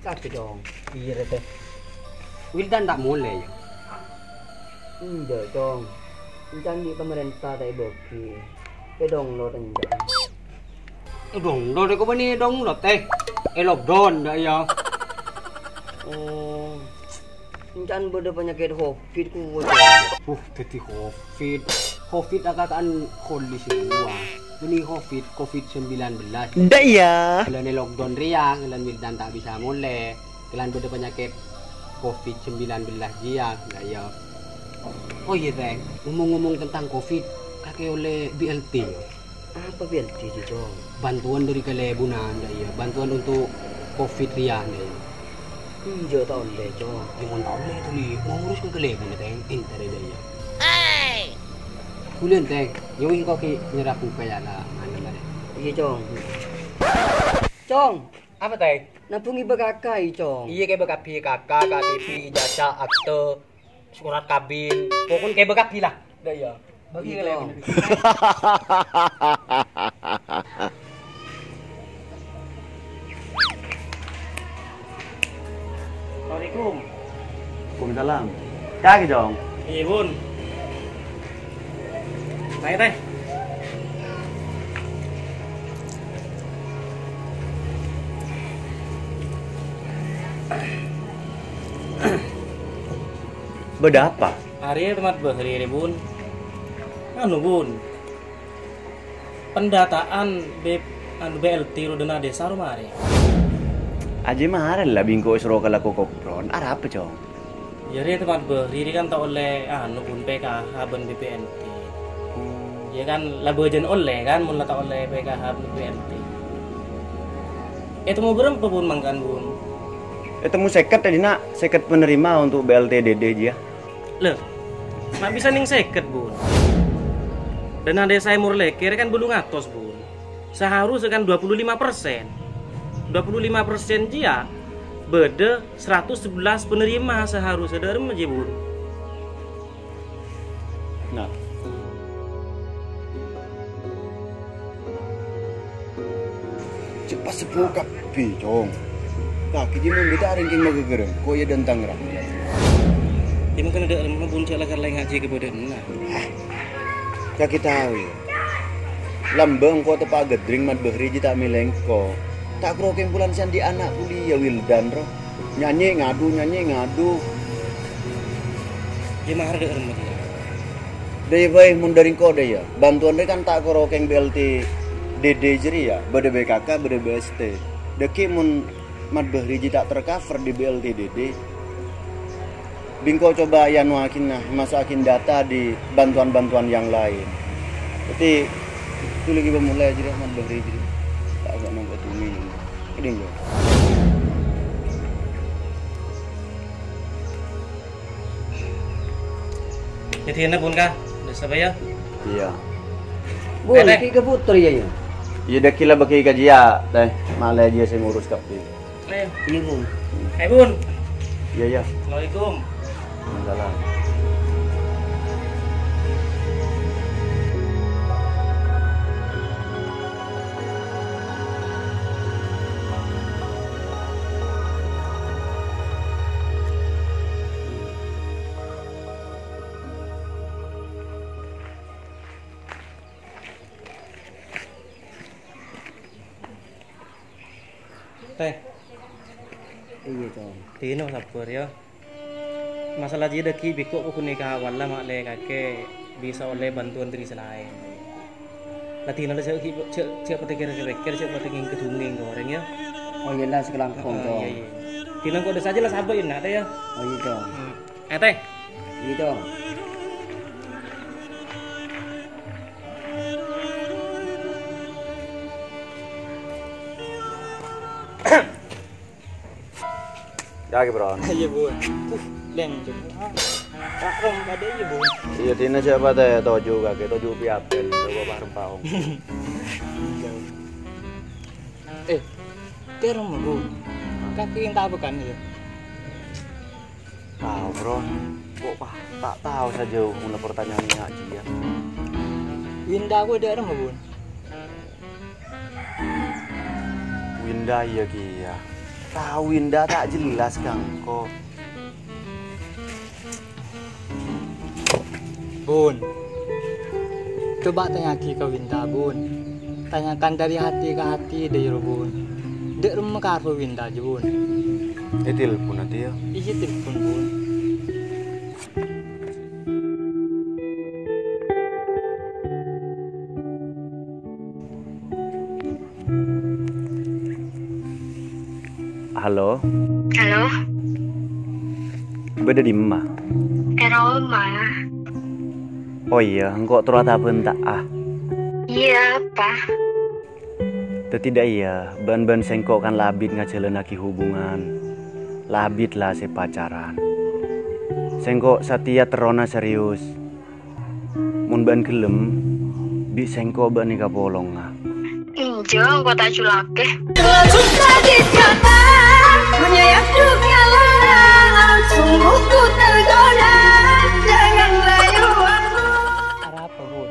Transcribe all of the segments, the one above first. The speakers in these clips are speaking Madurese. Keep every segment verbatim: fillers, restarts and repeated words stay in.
Kakè, Cong. Iyâ, rè, Tè. Wildan ta' molè, yâ? Enjâ', Cong. Èncan bi' pamarènta ta' èbâgi. È-download èncan. È-download, kok bânnè è-download, Tè? È-lockdown, dâ' iyâ. Oh. Èncan bâdâ panyakèt covid kowat. Uh, dhâddhi covid. Covid akaka'an koli sè dua. Bânnè covid, covid sembilan belas. Ndak, iyâ. Ghellâ' è-lockdown rèya, ghellâ' Wildan ta' bisa molè. Ghellâ' bâdâ panyakèt covid sembilan belas jiyâ, ndak, iyâ. Oh iyâ, Tè, ngomong-ngomong tentang covid, kakè ollè B L T, yâ? Apa B L T jiyâ, Cong? Bantuan dâri kalèbunna, ndak, iyâ. Bantuan untuk covid rèya, ndak, iyâ. Enjâ' ta' ollè, Cong. Yâ, mon ta' ollè, tolè. Mon ngurus ka kalèbunna, Tè. Entar, ndak, iyâ. Bulân, Tè. Yâ, wis, engko' ghi' nyerah buka, yâ, la. Mana, mana? Iyâ, Cong. Cong! Apa, Tè? Nabung èbâ kabbhi, Cong. Iyâ, kèbâ kabbhi, K K, K T P, ijazah, akte, surat kabin. Pokokna kèbâ kabbhi, la. Ndak, iyâ. Bâgi. Iyâ, Cong. Assalamualaikum. Waalaikumsalam. Kakè, Cong? Iyâ, Bun. Naè, Tè. Bâdâ apa? Arèya Mat Bahri, rè, Bun. Anu, Bun. Pendataan B-, anu, B L T ro dana desa ro marè. Ajiyâ marè la bi' engko' èsoro ka lako kopron. Arapa, Cong? Yâ, rè, Mat Bahri rè kan ta' ollè, anu, Bun, P K H bân B P N T. Yâ kan, la bâjâna ollè kan, mon la ta' ollè P K H bân B P N T. Ètemmo bârâmpa, Bun, mangkana, Bun? Ètemmo sèket, yâ, dinna', sèket penerima untuk B L T D D jiyâ. Lè, ma' bisa nèng sèket, Bun. Dana desa è Morlèkèr kan bâllung atos, Bun. Seharusnya kan dua puluh lima persen. Dua puluh lima persen jiyâ bâdâ seratus sebelas penerima seharusnya, dâ'remma jiyâ, Bun. Nah. Cè' pas sebbhu kabbhi, Cong. Kakè jiyâ mon bâdâ arèng kèng maghâghârâ, koyâ dântang ra. Yâ, mangkana dâ'remma, Bun, cè' lakar la ngajhi ka bâdâna. Hah? Kakè tao, yâ. Lambâ' engko' teppa' ghâddring Mat Bahri jiyâ ta' mèlè engko'. Ta' kèra kèng bulân sè andi' ana' kuliyah Wildan, ro. Nyanyè ngadu, nyanyè ngadu. Yâ, mara dâ'remma, yâ. Dâ' iyâ bhâi, mon dâri engko' dâ' iyâ. Bantuan rè kan ta' kèra kèng B L T D D jârèya, bâdâ B K K, bâdâ B S T. Dâgghi' mon Mat Bahri jiyâ ta' tercover di B L T D D, bi' engko' coba èanowaghi, nah, maso'aghi data di bantuan-bantuan yang lain. Dhâddhi, ghulâ ghibâ molè jârèya, Mat Bahri jârèya. Ta' kèra nangka dhunnya. Kèdhing, Cong. Yâ, dinah, Bun, ka. Dâ' sapa, yâ? Iyâ. Bun, Tè. Ki' ka puter, yâ, yâ? Iyâ, dâgghi' la bâgi ka jiyâ, Tè. Malè jiyâ sè ngurus kabbhi. Ayo. Iyâ, Bun. Ayo, Bun. Iyâ, iyâ. Assalamualaikum. Waalaikumsalam. Tè. Iyâ, Cong. Dinah, sabbhâr, yâ. Masalah jiyâ dâgghi' bi' engko' ghun èkawala ma'lè kakè bisa ollè bantuan dâri sè laèn. La dinah la jhâ' ghi-, jhâ', jhâ' patè kèr-, pèkkèr, jhâ' patè ngèngkè dhungngèng ka orèng, yâ. Oh, iyâ la, sakalangkong, Cong. Iyâ, iyâ. Dinah engko' dâ' sajâ la sabâ' ènna', Tè, yâ. Oh, iyâ, Cong. Hmm. Eh, Tè. Iyâ, Cong. Kakè, Bro. Iyâ, Bun. Uh, lèng, Cong. Ah, rom padâ, iyâ, Bun. Iyâ, dinah sapa, Tè, toju' kakè, toju' piapen, coba parem paong. Iyâ. Eh, terro, Bun. Kakè ènta' apa kan, yâ? Tao, Bro. Kok, wah, ta' tao sajâ mula pertanyaan ngajhi, yâ. Winda aku dâ'remma, Bun? Winda iyâ kèya. Tao Winda ta' jelas ka engko'. Bun. Coba tanya'aghi ka Winda, Bun. Tanyakan dari hati ke hati, dâ' iyâ, Bun. Dâ' remma karowa Winda, jâ, Bun. Eh, telepon aja ya. Iyâ, telepon, Bun. Halo. Halo. Bâdâ dimma? È roma. Oh iyâ, engko' terro atabânta'a. Iyâ, apa? Dhâddhi dâ' iyâ, bân-bân sèngko' kan la abit ngajhâlânnaghi hubungan. La abit la sè pacaran. Sèngko' satèya terrona serius. Mon bâ'na ghellem, bi' sèngko' bâ'na èkapolonga. Enjâ', engko' ta' ajhulâghi. Arapa, Bun?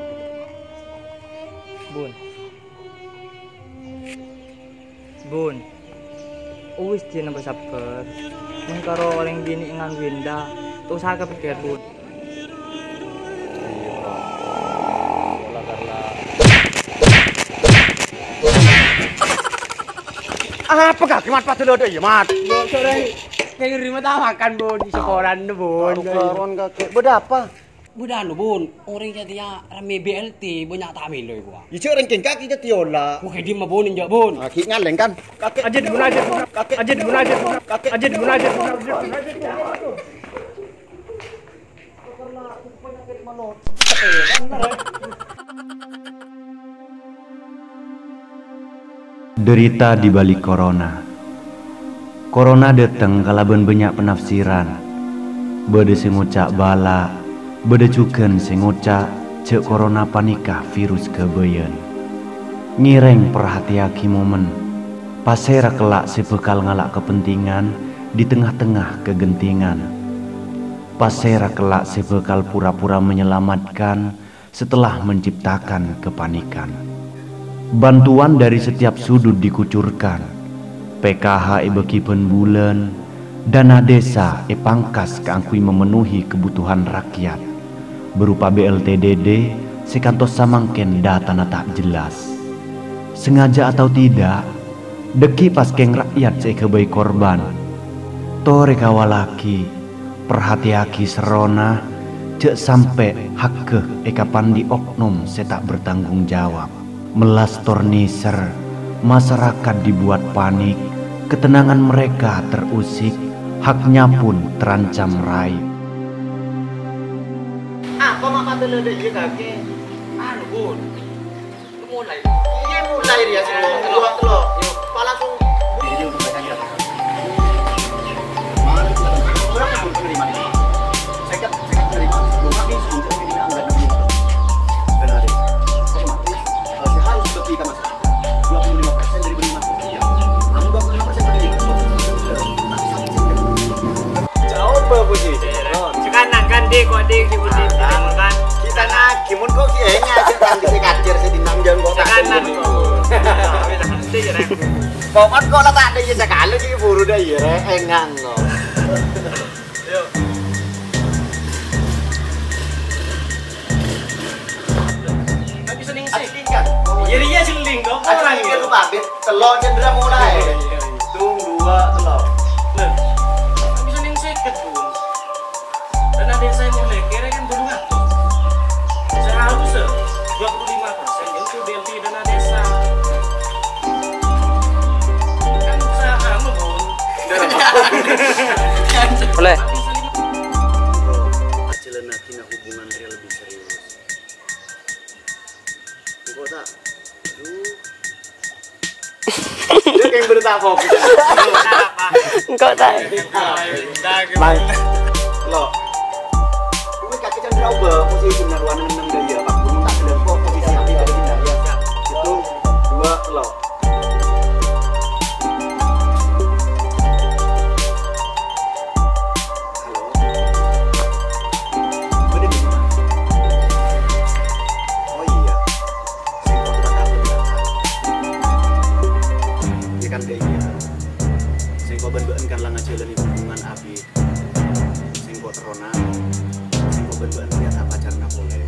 Bun. Bun. Uwis, jhâ' napa sabbhâr. Mon karo orèng binè' ngan Winda, ta' osa kapèkkèr, Bun. Iyâ, Bro. Pola karena apa kaki mat pada lo ada ya, Mat? Bro, sorry. Kayak nerima tawakan, Bun, di sekolah, Bun. Karu-karuan, kakek. Bâdâ apa? Bâdâ anu, Bun, orèng satèya rammè B L T, bânnya' ta' mèlo, Bun. Iyâ, cè' rèng kèng kakè jâ' tèyola. Wah, dimma, Bun, enjâ', Bun. Lagi ngalèng, kan? Kakè. Ajit, Bun, ajit, Bun. Kakè. Ajit, Bun, ajit, Bun. Ajit, Bun, ajit, Bun. Dârita di balik corona. Corona dâteng kalabân bânnya' panafsiran. Bâdâ sè ngoca' bâlâ', bâdâ jhughân sè ngoca' jâ' corona panèka virus ghâbâyân. Ngèrèng parhatèyaghi momen. Pasèra kella' sè bhâkal ngala' kapentingan di tengnga-tengnga kaghântingan? Pasèra kella' sè bhâkal pura-pura menyelamatkan setelah menciptakan kepanikan? Bantuan dari setiap sudut dikucurkan. P K H èbâgi bân bulân, dana desa èpangkas kaangghuy memenuhi kebutuhan rakyat, berupa B L T D D sè kantos samangkèn dâtana ta' jelas. Sengaja atau tidak, dhâggi' pas kèng rakyat sè èghâbây korban. Torè kawalaghi, parhatèyaghi serrona, jâ' sampè' hakka èkapandi oknum sè ta' bertanggung jawab. Mellas tor nèser, masyarakat dibuat panik, ketenangan mereka terusik, haknya pun terancam raib. Apa ma' patellâ dâ' iyâ, kakè? Anu, Bun. Mulai. Iyâ, mulai, Ria. Satu, dua, tello'. Yuk, pas langsung. Berapa, Bun, penerimaan ini? Seket, seket penerimaan. Belum habis, Bun. Jadi, ini anggaran dulu. Benar, deh. Otomatis, eh, saya harus seperti kita, Mas. Dua puluh lima persen dari penerimaan. Iya. Kamu dua puluh lima persen penerimaan. Coba, Bu, sih. Sekarang kan, Dik, kok, Dik, Dik, Dik, Dik, kan? Kita nagih, mon kok, iya, ngajak kan, bisa kadir, sih, di nang jam kok, Sekarang, kadir. Dik, Dik, Dik. Pokoknya kok, lah, tak ada, iya, sekali, sih, buru dah, iya, Rek. Engang, kok. Ayo. Kan bisa ningsih. Iya, iya, jeling, kok. Orang, iya. Tello' cendera mulai. Oh, iya, iya. Hitung, dua, tello'. Loh, kan bisa ningsih, Bun. Dana desa yang mulai kere kan dulu ngatur. Seharusnya dua puluh lima persen itu B L T dana desa. Kan usaha, Bun. Boleh. Ajhâlânnaghi hubungan rèya lebih serius. Engko' ta'? Aduh. Dia kayak berita fokus. Engko' ta'? Baik. Lo. Ini kaki cendera ubah posisi benar warna enam dah ya, Pak. Gunung tak bilang kok posisi nanti dari pindah ya. Hitung, dua, lo. Halo. Bâdâ di mana? Oh iya. Sing kok tukang kabel biasa. Iya kan, dek, iya. Sing Engkar la ngajhâlâni hubungan abit. Sèngko' terrona, sèngko' bân bâ'na ternyata pacarna polè.